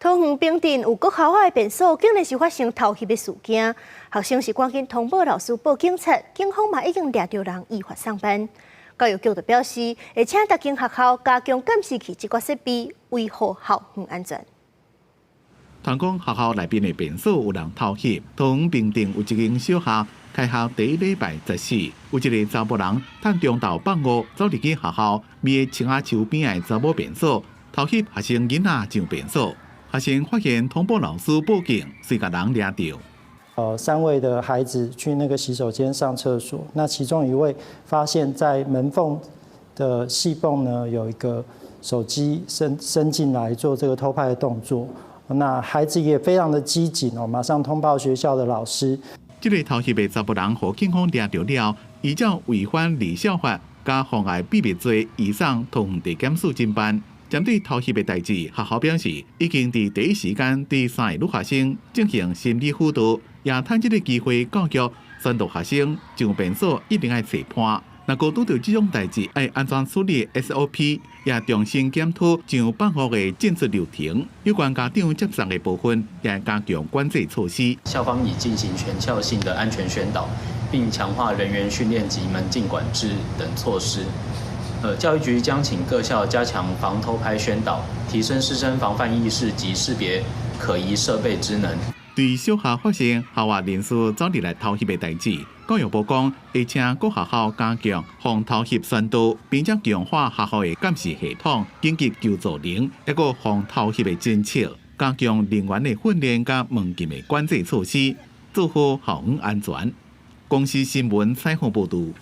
桃園平鎮有國校的便所，竟然是發生偷翕的事件。學生是趕緊通報老師報警察，警方嘛已經掠著人依法送辦。教育局就表示，會請逐間學校加強監視器這個設備，維護校園安全。傳講學校內面的便所有人偷翕，桃園平鎮有一間小學開學第一禮拜十四，有一個查埔人趁中晝放學走入去學校，佇青仔樹邊的查某便所偷翕學生囡仔上便所。學生發現通報老師報警，遂共人掠著。三位的孩子去那個洗手間上廁所，那其中一位發現，在門縫的隙縫呢，有一個手機伸伸進來做這個偷拍的動作。那孩子也非常的機警哦，馬上通報學校的老師。這個偷翕的查埔人予警方掠著了，依照違反離校法佮妨礙秘密罪，移送桃園地檢署偵辦。針對偷翕的代誌，學校表示已經佇第一時間對三个女學生進行心理輔導，也趁這個機會教育宣導學生上便所一定愛揣伴。若閣拄著這種代誌，愛按怎處理 SOP，也重新檢討上放學的進出流程。有關家長接送的部分，也加強管制措施。校方已進行全校性的安全宣導，並強化人員訓練及門禁管制等措施。教育局將請各校加強防偷拍宣導，提升師生防範意識及識別可疑設備之能。對小學發生校外人士走入來偷翕的代誌，教育部講會請各學校加強防偷翕宣導，並且強化學校的監視系統、緊急求助鈴，抑閣防偷翕的偵測，加強人員的訓練佮門禁的管制措施，做好校園安全。公視新聞採訪報導。